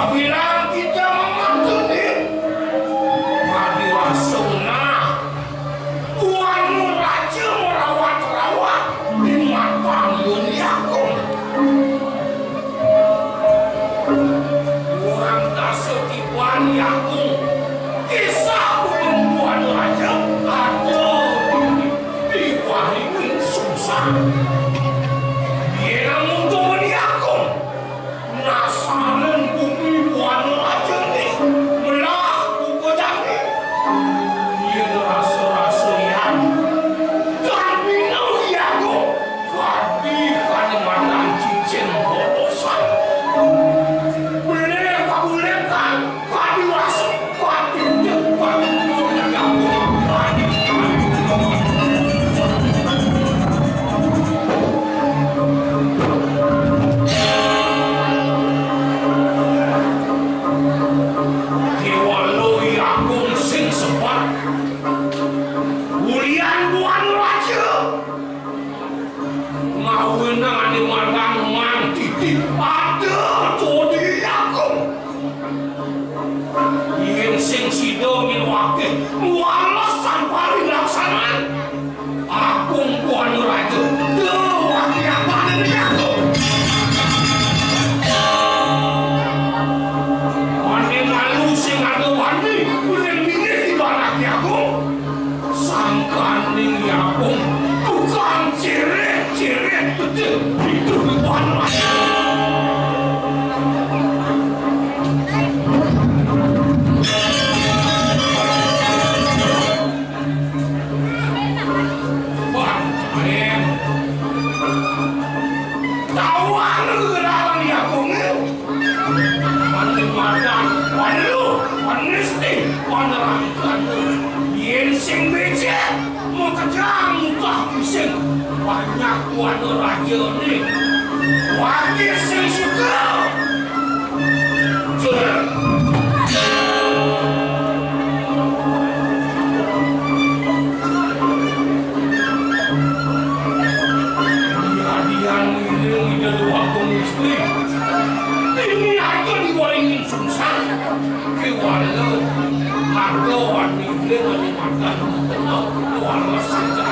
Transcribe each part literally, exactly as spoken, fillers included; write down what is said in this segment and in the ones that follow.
Bilang kita mamatunit, madiwasong na. Buana raja marawat-rawat di mata Yun Yakung. Orang dasa tiban Yakung. Kisah ulun buana raja ada di, di Waringin Sungsang. Ia namun tuan Yakung. Nasaran bumi buana raja ni melah buka jani. Ia rasa-rasa yan. Tan bina iago kadi kalimantan cicin bolosan. Boleh kabulekan. Ulian buana raja. Ngawinang ane madan Mang Titi ada todi aku. Yen sing sida nyen wakil mualas tan paring laksanan. Agung buana raja, da wakil apane aku. Ane malu sing ada wani, ulih milih ibarat aku. Sangkaning yapung, tukang cirit-cirit, betul, itu di mana? Bang, Tawang gerawan yapung. Wan Limadan, wan Luh, wan Nisti, wan Rangkan. Yen sing becik, makejang mudah bising. Banyak wana rajane. Wakil sing suka. Cur. Diadian ngiring ida dua pun istri. Ini aja diwaringin sungsang. Kiwala, harga wani ngiring ane makan. Kiwala saja.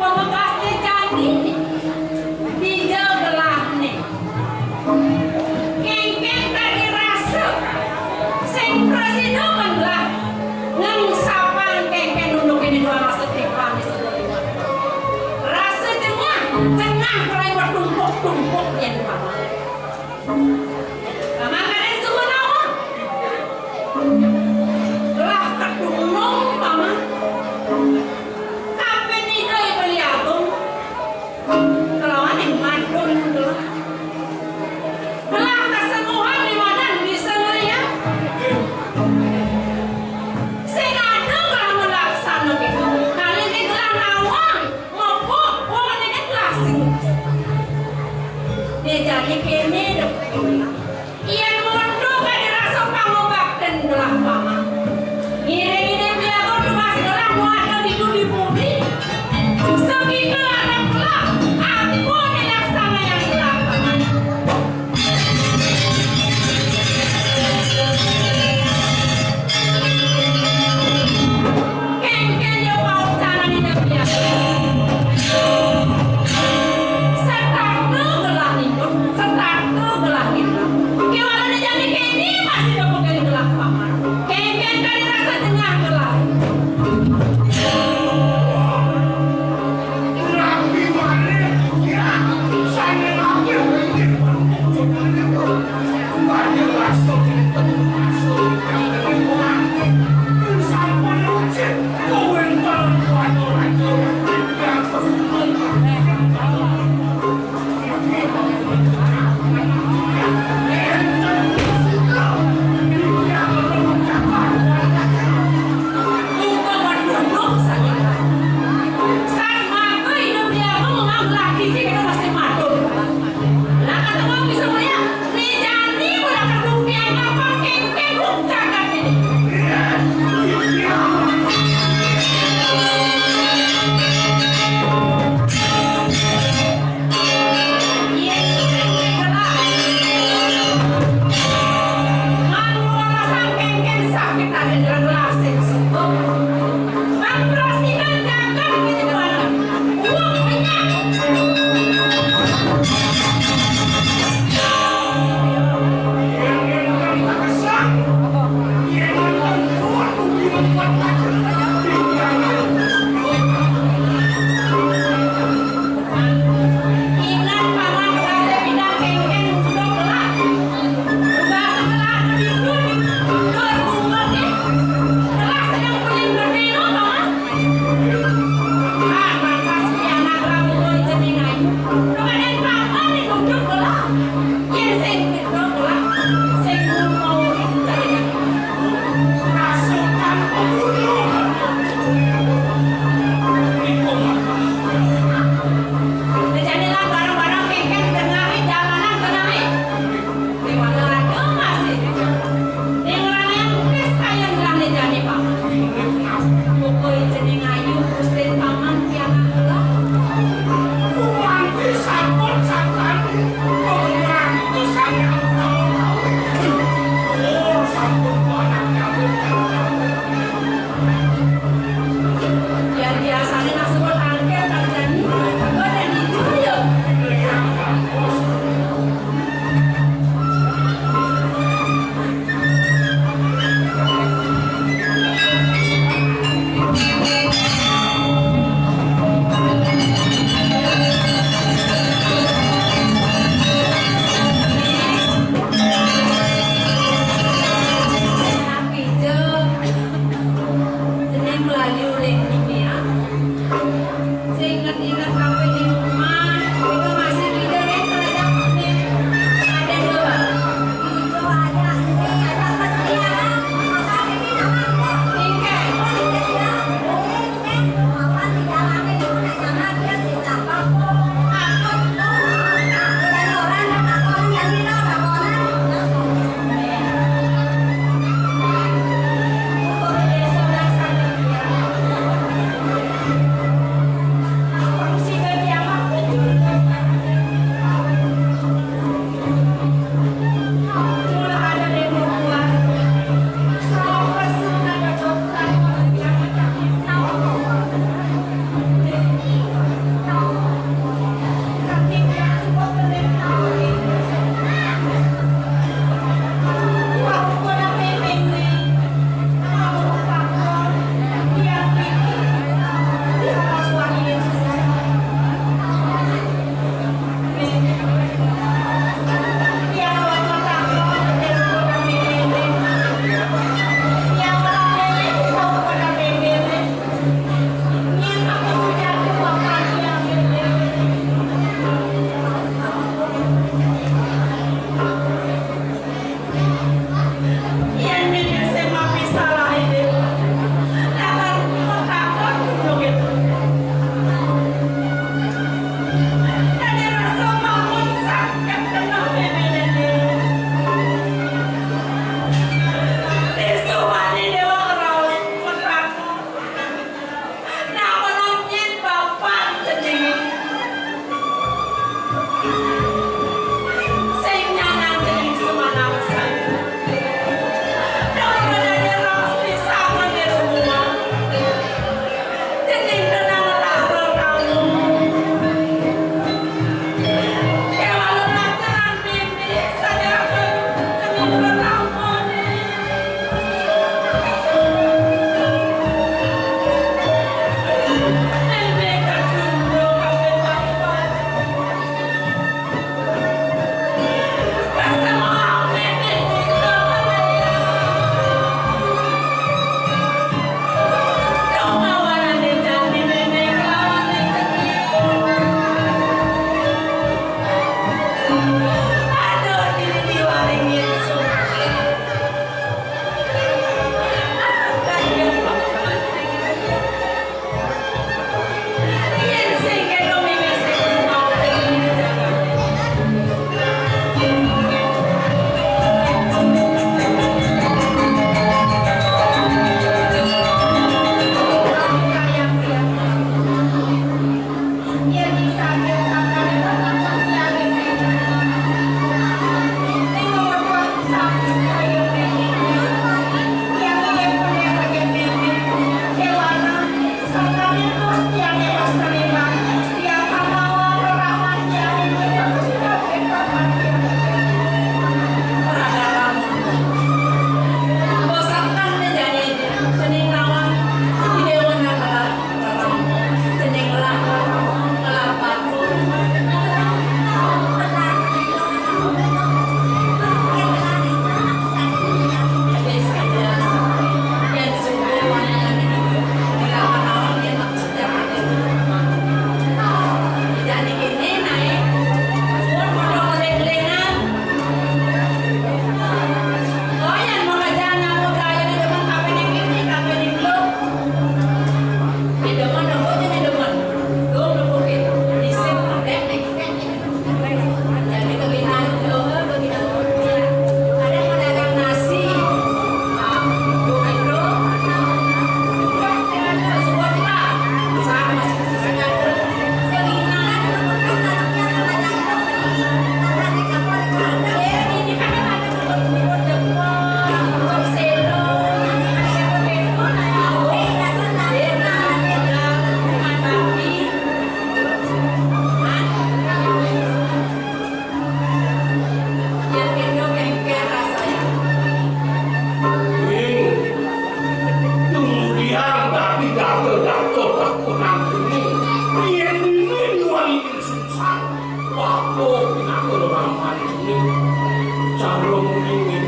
Pamekasne jani, dija gelahne. Kengken kadi rasa sing prasida ngelah ngengsapang kengken unduk ini dua rasa timpang di sebelah lima. Rasa jengah, jengah mulai bertumpuk-tumpuk yang paman. Paman kadang sungguh nawa. Lah kedunung paman. Kape nidai beli agung. Kelawan yang madun gelah. Gelah kesembuhan di mana bisa ngeliat. Sing ada gelah melaksana gitu. Kali ini gelah nawang. Mabuk, wong ini klasik. Jani kéné dek. Yén mundhut kadi rasa pangobakten gelah paman. Ngiring-ngiring biaga tugas gelah muat di duli bumi. Sakita arep gelah, ampun dilaksanayang gelah paman. Kéngkén ya paucaran Ida Hyang. Setata gelahipun, setata gelahipun. Kéwala Aduh, dini diwaring yen sugih. Yen sing kena miwih sing rumah. Ing, kemudian dadi data-data kakunan ini, yen ini diwai sungsang, waduh, pinaka lelampahan ini. Cara muni